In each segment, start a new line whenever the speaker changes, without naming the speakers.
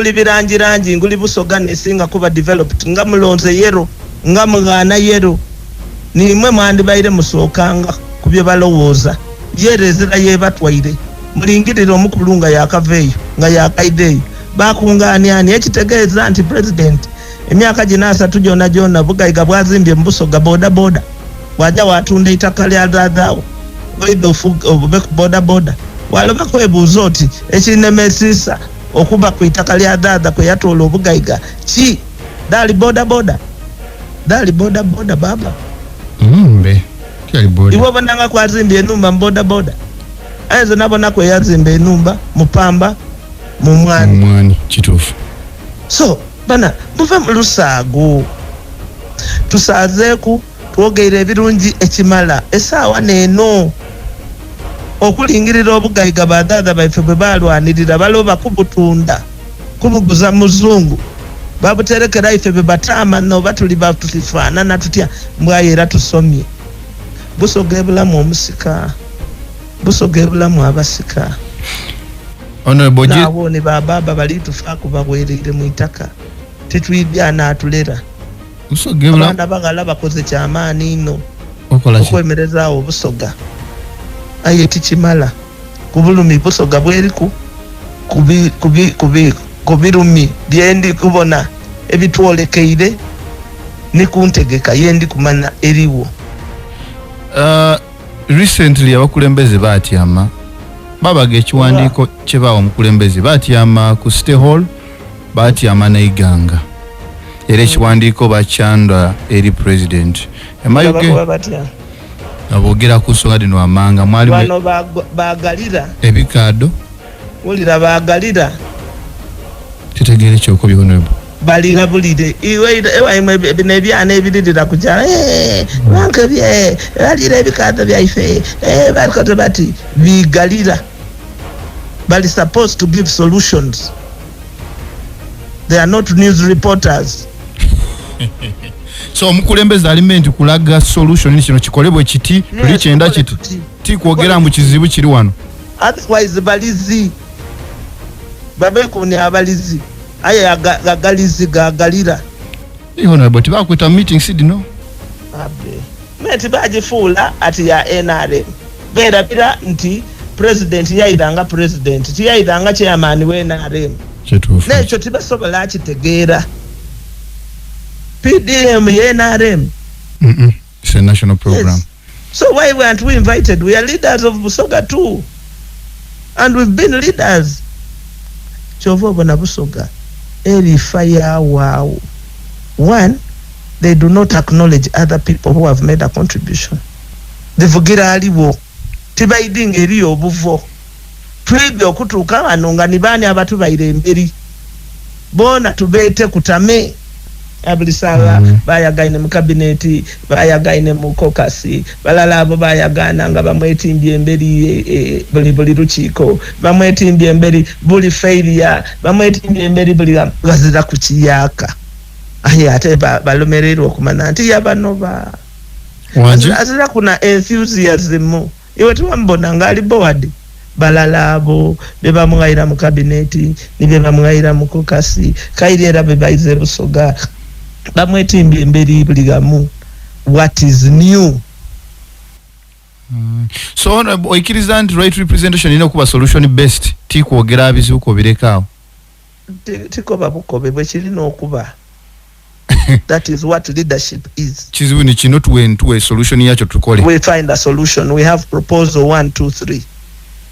Nguli birangirangi, nguli Busoga nesinga kuba developed, nga mulonze yellow, nga mugaana yellow. Nimwe mwandibaire musookanga ku bye balowooza. Yellow ezira yebatwaire. Mulingirire omukulu nga yakava eyo, nga yakaida eyo, bakungaania ani? Ekitegeeza nti president emyaka gino 30 gyona gyona bugaiga bwazimbye mu Busoga boda boda. Bwajja watunda eitaka lya dhaadhaawo, oidha obe ku boda boda, waloba kwebuuza oti ekinemesiisa okuba ku itaka lya dhaadha kwe yatoola obugaiga ki? Daali boda boda, daali boda boda baba.
Mbe kyali boda.
Iwe obonanga kwazimbye enumba mu boda boda? Aye nze nabona kwe yazimba enumba mu pamba, mu mwani.
Mwani, kituufu.
So bana muve mu lusaago, tusaazeeku, twogeire ebirungi ekimala. Esaawa neeno okulingirira obugaiga badhaadha baife bwe balwanirira, baloba kubutunda, kubuguza muzungu, babuterekera ife be bataamana oba tuli batufaanana tutya. Mbwayo era tusomye Busoga ebulamu omusika, Busoga ebulamu abasika.
Honorable
Naawo ni bababa bali tufaaku, bawereire mu itaka, titwidya anaatulera.
Busoga ebulamu.
Abaana baghala bakoze kyamaani inho
Okola ki?
okwemerezaawo Obusoga, aye tikimala ku bulumi Busoga bweriku, ku birumi byendi kubona ebitwolekeire ni ku ntegeka yendi kumanya eriwo.
Recently abakulembeze batyama, babaga ekiwandiiko kye baawa omukulembeze. Batyama ku City Hall, batyama n'eiganga, era ekiwandiiko bakyanda eri president
nga
Emayuge.
Bakuba batya?
Aboogera ku nsonga dino amanga mwalimu
Bano bagalira.
Ebikaado.
Wulira, bagalira.
Kitegeere kyokobye, honorable.
Balirabulire iwe ewaimwe bino ebyana ebiririra ku kyalo, "Eh, bankebye balira ebikaado byaife." Eh, bakoze bati bigalira. Bali supposed to give solutions, they are not news reporters.
So omukulembeze ali meant kulaga solution, kino kikolebwe kiti, tuli kyenda
tukole
kiti.
Tuti.
Ti kwogera mu kizibu kiri wano.
Otherwise balizi babekuni abalizi, aye agalizi gagalira.
Eh, honorable, tibakweta mu meetings dino?
Abe meti bagifuula ati ya NRM, beerabira nti president yayiranga, president tiyayiranga chairman we NRM.
Kituufu.
Nekyo tibasobola akitegeera. PDM ye NRM?
It's a national program.
Yes. So why weren't we invited? We are leaders of Busoga too, and we've been leaders. Kyova obona Busoga erifa yawaawo. One, they do not acknowledge other people who have made a contribution. Zivugira aliwo, tibaidinga eriyo obuvo. Twibye okutuuka wano nga ni baani abatubaire emberi boona tubeete kutame buli saawa. Bayagaine mu kabineti, bayagaine mu caucus, balala abo bayagaana nga bamwetimbye emberi, buli lukiiko bamwetimbye emberi, buli failure bamwetimbye emberi, buli gazira ku kiyaaka. Aye ate balomererwa okumanya nti yabanoba.
Wangi.
Azira kuna enthusiasm. Iwe tiwamubona ngaali bored? Balala abo be bamuwayira mu kabineti ni be bamuwayira mu caucus, kairi era be baize Busoga bamwetimbye emberi buli gamu. What is new?
So honorable, oikiriza nti right representation erina okuba solution based, ti kwogera bizibu kobireka
Tikoba bukobe bwe kirina okuba. That is what leadership is.
Kizibu ni kino, tuwe solution yakyo tukole.
We find a solution. We have proposal 1 2 3,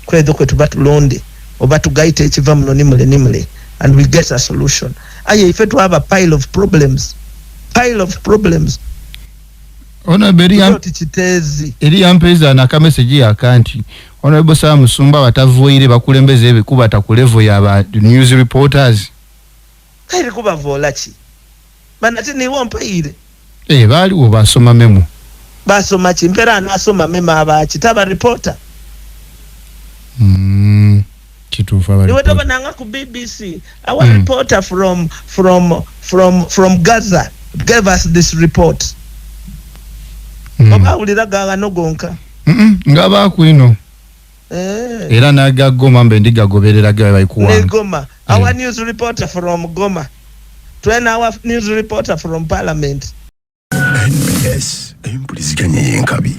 kwezo kwe tuba tulonde oba tugaite ekiva muno nimule nimule, and we get a solution. Aye ife twaba pile of problems, pile of problems.
Honorable,
oti kiteezi.
Eri yampeeza nakamesegi yaka nti honorable Sarah Musumba batavoire bakulembeze ebikubata ku level yaba news reporters.
Kairi kubavoola ki banati niwo mpaire?
Eh, baaliwo basoma memo.
Basoma ki? Mpera anasoma memo abaki taba reporter.
Kituufu, aba
Iwe
reporter.
tobonanga ku BBC, our reporter from Gaza gave us this report? Oba awulira gagano gonka?
Nga baaku ino.
Eh.
Era nagagoma mbe ndigagoberera gabe balikuwanga.
Negoma. Our news reporter from Goma. Twena our news reporter from Parliament.
NBS, empuliziganya y'enkabi.